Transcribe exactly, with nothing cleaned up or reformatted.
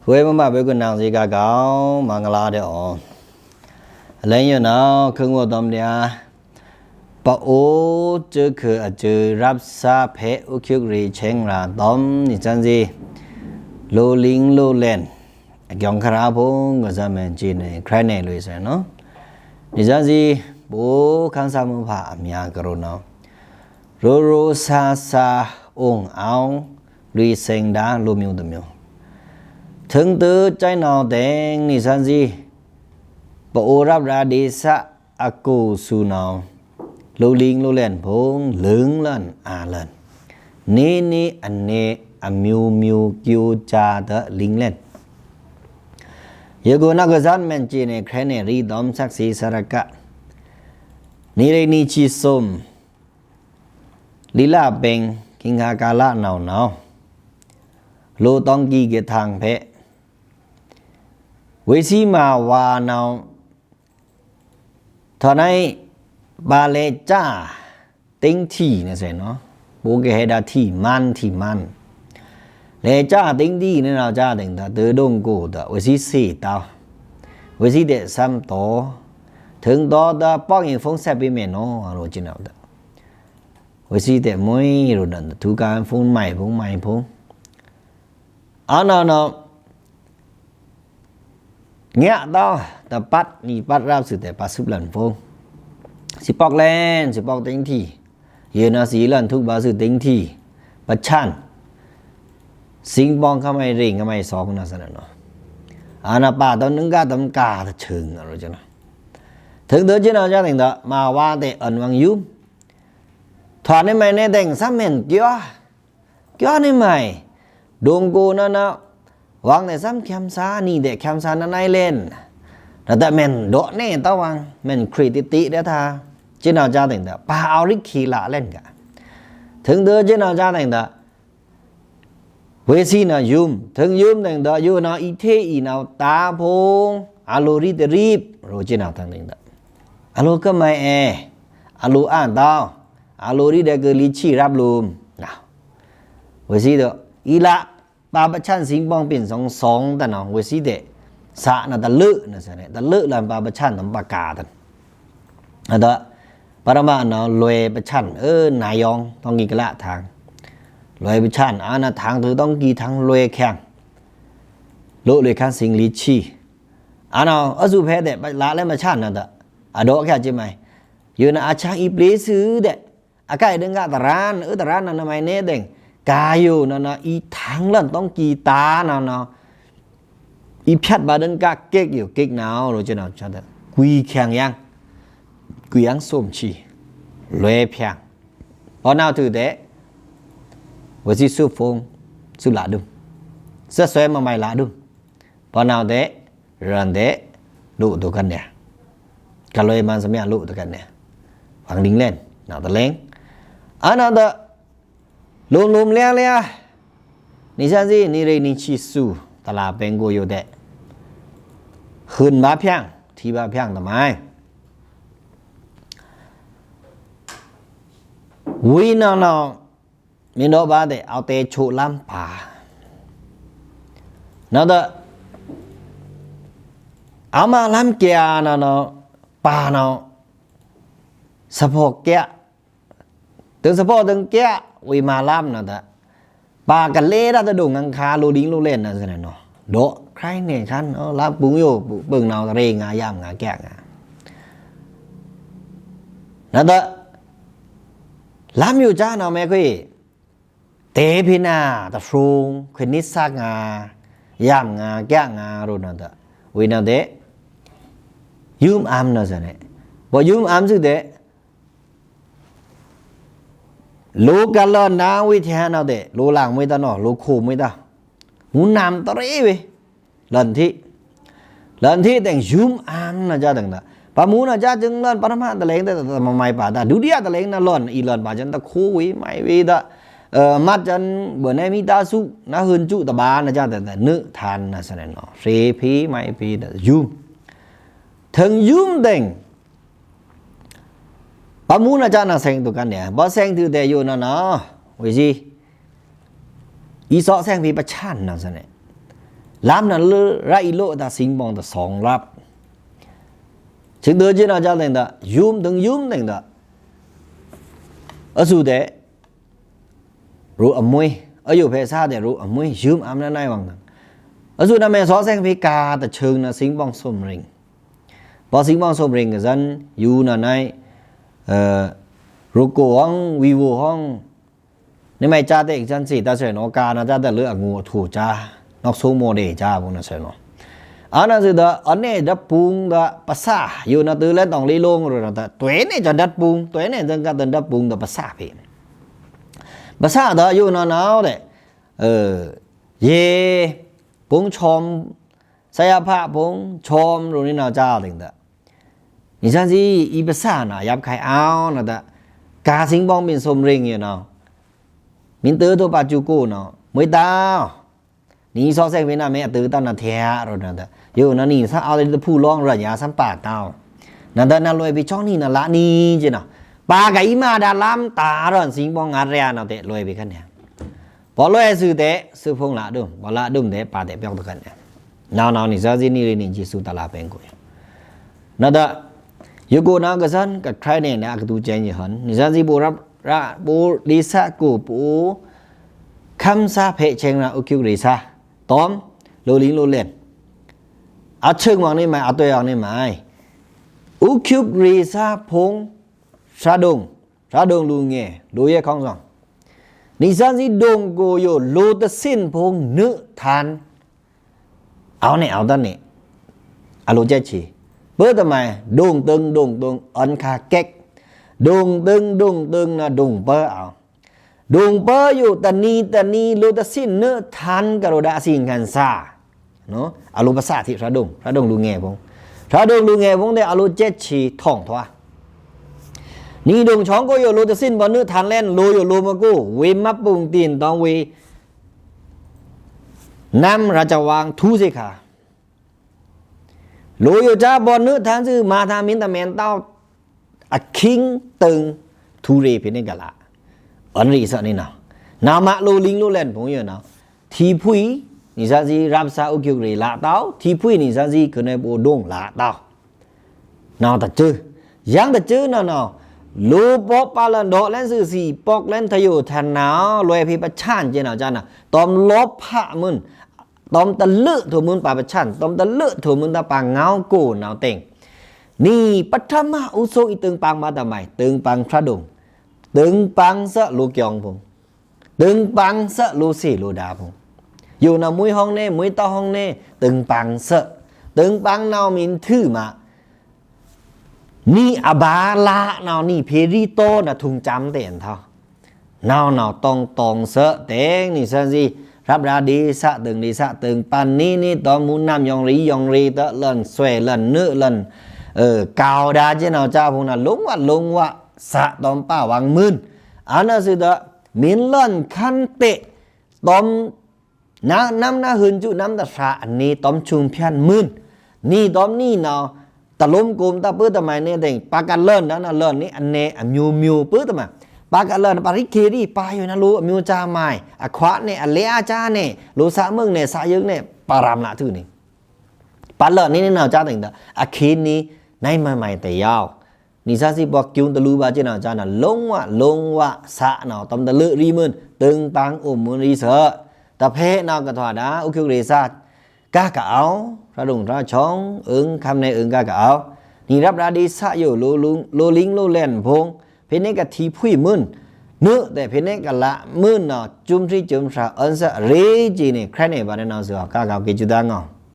ဝေးမမဗွဲကွန်နင်ႏစဲဂၤကော မင်္ဂလာႏဒျော်။ အလဲယူနဝ်း ခုံဝေါ်တောမ်ႏဒျာႏ ပအိုဝ်း စူးခွိုအစူး ရပ်စားဖဲအိုးချွိုက်ရေချိုင်ရာတောမ်ႏ နီသွဉ်းစံ လိုလိင်လိုလင် အကျိုးခရာဖုံး ကစားမဲန်ချီနေ ခရဲနေလွေဆဲနော် နီသွဉ်းစံ ပအိုဝ်း ခမ်းသားမှုဖါအမြာကရုဏာ ရိုးရိုးသားသားအိမ်အောင် လွေဆဲင်ဒါလိုမျိုးတစ်မျိုး ထိုင်တိုကျိုင်းနဝ်းတဲင် နီသွဉ်းစံ ပအိုဝ်းရပ်ရာဒေသအကူအစူနဝ်း လိုလိင်လိုလင်ဖုံး လင်လင်အာလင် နေနေအနေအမျိုးမျိုး ကြိုးစားတဲ့လင်လင် ယိုကုနကစားမဲန်ချီနေ ခရဲနေရီတောမ်ႏ ဆက်စီစရက နီရေနီချီစုံ လီလပင်း ကင်္ဂါကာလနဝ်းနဝ်း လိုတောင်ကီကထင်ဖဲ ဝေးစံမဝါနဝ်း ထော်နိုင် ပာလဲကျာ တင်းထီနေဆဲနော် ပအိုဝ်းကဟဲဒါထီမန်ထီမန် လဲကျာတင်းထီနေနဝ်း ကျာတင်းဒါ ဒိုင်ကိုဒါ ဝေးစံစေးတော ဝေးစံဒဲးစမ်းတော ထိုင်တောဒါ ပေါင်ရင်ဖုံးဆက်ပေးမယ်နော် ရိုးချင်နဝ်းဒါ ဝေးစံဒဲးမွေးရိုးဒါ ထူကါဖုံးမိုင်ဖုံးမိုင်ဖုံး အနန ငဲ့တော တပတ်နီပတ်ရပ်စုတဲ ပာစုပ်လန်ဖုံး စံပေါက်လင် စံပေါက်တင်းထီ ယိုနဝ်းစံလန်ထုပ်ဗာစုတင်းထီ ပချန် စံပေါင်ခမိုင်ရင် ခမိုင်စောင်နဆဲနော် အနပာတနင်္ဂါတမ်ကာတချိုင် ရိုးချင်နော် ထိုင်တိုကျိုင်းနဝ်း ကျာတင်းဒါ မဝါတဲအန်ဝင်းယုမ် ထွာနေမိုင်နေတဲင် စမ်းမဲန်ကျိုး ကျိုးနေမိုင် ဒိုင်ကိုနဝ်းနဝ်း ဝင်းတဲစမ်းချမ်းသာ နီတဲချမ်းသာနနိုင်လင် နတမဲန်ဒေါ်နေတဝင်း မဲန်ခရစ်တီတီဒဲတာ ကျိုင်းနဝ်း ကျာတင်းဒါ ပာအဝ်ရိခေလာလင်က ထိုင်တိုကျိုင်းနဝ်း ကျာတင်းဒါ ဝေးစံနဝ်းယုမ် ထိုင်ယုမ်တင်းဒါ ယိုနဝ်းအီထေးအီနဝ်း တာဖုံး အလိုရီတရီပ် ရိုးချင်နဝ်း တင်းတင်းဒါ အလိုကမိုင်အဲ အလိုအန်တော အလိုရီဒဲကလီချီရပ်လုမ် ဝေးစံဒါ အီလာ ပာပချန်စံပေါင်ပင်စောင်စောင်တနော် ဝေးစံဒဲး စနတလၢနဆဲန့ တလၢလန်ပာပချန်တမ်ပကာတန် အဒါ ပရမနဝ်း လွဲပချန် အနယောင် တောင်ကီကလထင် လွဲပချန် အနထင် ထိုင်တောင်ကီထင် လွဲချင် လိုလွဲချင်စံလီချီ အနဝ်း အစုဖဲဒဲး ပလာလဲမချန်နဒါ အဒေါ်ချင်ကျိုင်းမိုင် ယိုနဝ်းအချင်အီပျေစုဒဲး အကိုင်ဒင်ကတရန် အတရန်နနမိုင်နေတဲင် ကာယိုနန အီထင်လန်တောင်ကီတာနန အီဖြတ်ဗာဒင်ကကက်ယိုကက်နဝ်း ရိုးချင်နဝ်း ကျာတင်းဒါ ကွီချင်ယင် ကွီယင်စုမ်ချီ လွဲချင် ပနဝ်းထိုင်တဲ ဝေးစံစုဖုံး စုလဒုမ် စဆွဲမမိုင်လဒုမ် ပနဝ်းတဲ ရန်တဲ လိုတူကနဲ ကလွဲမန်စမယလိုတူကနဲ ဖန်လင်းလင် နဝ်းတလင်း အနဒါ လိုလိုလဲလဲ နီသွဉ်းစံ နီရေနီချီစု တလပင်းကိုယိုတဲ ဟုန်ဗာဖြင် ထီဗာဖြင်တမိုင် ဝီနန မင်းတို့ဘာတဲ့ အဝ်တဲချိုလမ်းပါ နဒါ အမလမ်းကျာနန ပါန စဖော်ကျာ တင်စဖော်တင်ကျာ ဝီမလမ်းနဒါ ပါကလဲဒါတဒိုင်ငန်ခါ လိုလိင်လိုလင်နဆဲနော် ဒေါ်ခရိုင်နေခန် လမ်းပုင်ယို ပုင်နဝ်းတရေငါယမ်ငါကျာငါ နဒါ လမ်းယိုကျာနဝ်းမဲခွေ တဲဖဲနဝ်း တဖြုံ ခွေနစ်စက်ငါ ယမ်ငါ ကျာငါ ရိုးနဝ်းဒါ ဝေးနဝ်းဒဲး ယုမ်အမ်နဆဲန့ ပယုမ်အမ်စုဒဲး လိုကလနဝေးထဲနဝ်းဒဲး လိုလင်မွေးတနော် လိုခိုမွေးတ မူနမ်တရေဝေး လန်ထေး လန်ထေးတဲင်ယုမ်အမ်နကျာတင်းဒါ ပမူနကျာကျိုင်းလန် ပထမတလင်းတဲ မမိုင်ပါဒါ ဒုတိယတလင်းနလန် အီလန်ပါကျန်တခိုဝေးမိုင်ဝေးဒါ မတ်ကျန် ဘိုနဲမီတစု နဟုန်စုတဗာနကျာတဲ နုထန်နဆဲနော် ရေဖေးမိုင်ဖေးဒါ ယုမ် ထိုင်ယုမ်တဲင် ပမူနကျာနဆဲင်တူကနဲ ဘဆဲင်တူဒဲးယိုနန ဝေးစံ အီစော့ဆဲင်ဖေးပချန်နဆဲန့ လမ်းနလွို ရာႏအီႏလိုꩻအတစိန်ပေါင်းတသောင်ရပ် စင်ꩻဒိုးစ့ꩻနာႏစဲတင်ꩻဒါ ယုမ်ႏတင်ယုမ်ႏတင်ꩻဒါ အဆူတဲ ရိုးအမွှေး အယိုဖဲသားတဲ ရိုးအမွှေး ယုမ်ႏအမ်းနနာဝံႏတင် အဆူနမဲသောစဲင်ဖေႏကာတချင်န စိန်ပေါင်းစုံရင် ပော့စိန်ပေါင်းစုံရင်ကစန် ယူနနာ ရိုးကိုဟွံ ဝီဝိုဟွံ နမဲကတဲကစန်သေတဆွဲနော ကာနစတဲလွေအငိုအထိုꩻစ နောက်ဆုံးမော်ဒယ်စ ဘိုနဆွဲနော အနဆူဒါ အနဲဒတ်ပုံဒါ ပစာ ယိုနတုလဲတောင်လေးလုံးရိုးနဒါ တွဲနဲစန်ဒတ်ပုံ တွဲနဲစန်ကတန်ဒတ်ပုံဒါ ပစာဖေႏ ပစာဒါ ယိုနနာတဲ ရေ ဘုံချောင်း စယဖ ဘုံချောင်းရိုးနနာစတင်ဒါ နီစန်စီ အီပစာန ယပ်ခိုင်အောင်နဒါ ကာစိန်ပေါင်းပင်စုံရင်ယိုန မင်းတထိုးပါကျူကိုနော် မွေးတောင် နီသောစဲင်ဖေႏနာမဲအတုတနထဲရိုးနဒါ ယိုနနီသးအော်ဒီတဖူလောင်းရညာသမ်ပါတောင် နဒါနလွေဖီချောင်းနီနလနီစ့နော် ပါကအီမဒါလမ်းတာရွန်စိန်ပေါင်း ငါးရာ နော်တဲ လွေဖီခနဲ ပော့လွေဆူတဲ ဆူဖုံလဒုံ ပော့လဒုံတဲ ပါတဲပြောင်းတခနဲ နော်နော် နီစန်စီနီရနီယေရှုတလာပင်ကို နဒါ ယိုကိုနာကစန်ကခရဲနဲနအကတူစဲင်ယဟန် နီစန်စီဘိုရပ် ရ ဘိုဒေသကိုဘို ခမ်းစာဖဲ့ချင်နဥက္ကုတ်ရေစာ တောမ် လိုလင်းလိုလင် အချင်မွန်နေမိုင် အတွေ့အောင်နေမိုင် ဥက္ကုတ်ရေစာဖုံ သရဒုံ သရဒုံလူငယ် လိုရဲခေါင်းဆောင် နီစန်စီဒုံကိုယို လိုတဆင့်ဖုံ နုထန် အောင်းနဲအောင်းတန်နဲ အလိုကျက်ချီ ပတမိုင် ဒုံတင်ဒုံတင် အန်ခါကက် ဒုံတင်ဒုံတင်န ဒုံပဵုအောင် ဒုံပဵုယို တနံၤတနံၤ လိုတဆင့် နုထန်ကရိုဒါ အစီရင်ခံစာ နော် အလိုပစာထီ သရဒုံ သရဒုံလူငယ်ဖုံ သရဒုံလူငယ်ဖုံတဲ အလိုကျက်ချီ ထောင်ထွာ နီဒုံချောင်းကိုယို လိုတဆင့် ပော့နုထန်လဲန် လိုယို လိုမကို ဝေမပုန်တင်တောင်းဝေ နမ်ရာဇဝမ် ထူးစေခါ လိုယိုစပော့နုထန်စု မၤထါ မင်းသမီးတောင်း အခင်းတင် ထူးရေဖဲန့ကလး အန်ရီစနေနော် နမလိုလင်းလိုလင်ဖုံယိုနော် ထီဖုံ နီစန်စီ ရပ်စာဥက္ကုတ်ရေလတောင်း ထီဖုံ နီစန်စီ ကနဲဘိုဒုံလတောင်း နော်တစဵု ယင်းတစဵုနော်နော် လိုပော့ပါလန်ဒေါ်လဲန်စုစီ ပေါ့လဲန်ထယိုထန်နော် လွေဖီပချန်စ့နော်စနော် တောမ်လောဖမွန်း တောမ်တလုထိုမွန်းပါပချန် တောမ်တလုထိုမွန်းတပါငေါကိုနော်တင် နီပထမဥသိုပ်အီတင်ပင်းမၤတမိုင် တင်ပင်းသရဒုံ တင်ပင်းသလိုကျင်ဖုံ တင်ပင်းသလိုစေလိုဒါဖုံ ယိုနမွေးဟောင်းနဲ မွေးတောင်းဟောင်းနဲ တင်ပင်းသ တင်ပင်းနော်မင်းထုမ နီအဘႃလနော် နီဖေရီတောနထုံစမ်တဲန်ထီ နော်နော် တောင်းတောင်းသတင် နီစန်စီ ရပ်ရာဒေသတင်ဒေသတင် ပန်နီနီ တောမ်မူနမ် ယောင်ရီ ယောင်ရီတလန် သွဲလန် နုလန် ကောက်ဒါစ့နော်စဖုံန လုံးဝ လုံးဝ သတင်ပဝင်းမွန်း အနဆူဒါ မင်းလန်ခမ်းတဲ တောမ် န နမ်န ဟွံစု နမ်တသြာ အန့ တောမ်ချုံဖျန်မွန်း နီတောမ်နီနော် တလုံးကုမ်တပဵုတမိုင်နဲတင် ပါကလန်န လန်နီ အန့ အမျိုးမျိုးပဵုတမိုင် ပါကလန် ပါရီခေရီ ပါယိုနလို အမျိုးစမိုင် အခွါနဲ အလဲအစနဲ လိုသးမွန်းနဲ သးယိုင်နဲ ပါရမ်လထုနီ ပါလန်နီနီနော်စတင်ဒါ အခင်းနီ နိုင်မိုင်မိုင်တယောက် နီစန်စီပော့ကျူတလူပါစ့နော်စနော် လုံးဝ လုံးဝ သနော် တောမ်တလုရီမွန်း တင်ပင်းအိုမွန်းရီသ တဖဲနော်ကထွာဒါ ဥက္ကုတ်ရေစာ ကကအော သရဒုံသရချောင်း အင်ခမ်းနဲ အင်ကကအော နီရပ်ရာဒေသယို လိုလင်းလိုလင်ဖုံ ဖဲန့ကထီဖုံမွန်း နုတဲ ဖဲန့ကလးမွန်းနော် ကျုံထီကျုံသြာ အန်သရေစ့န့ ခရဲနဲဘၣ်နဲနော် စကကဝ်က့စုဒါငေါ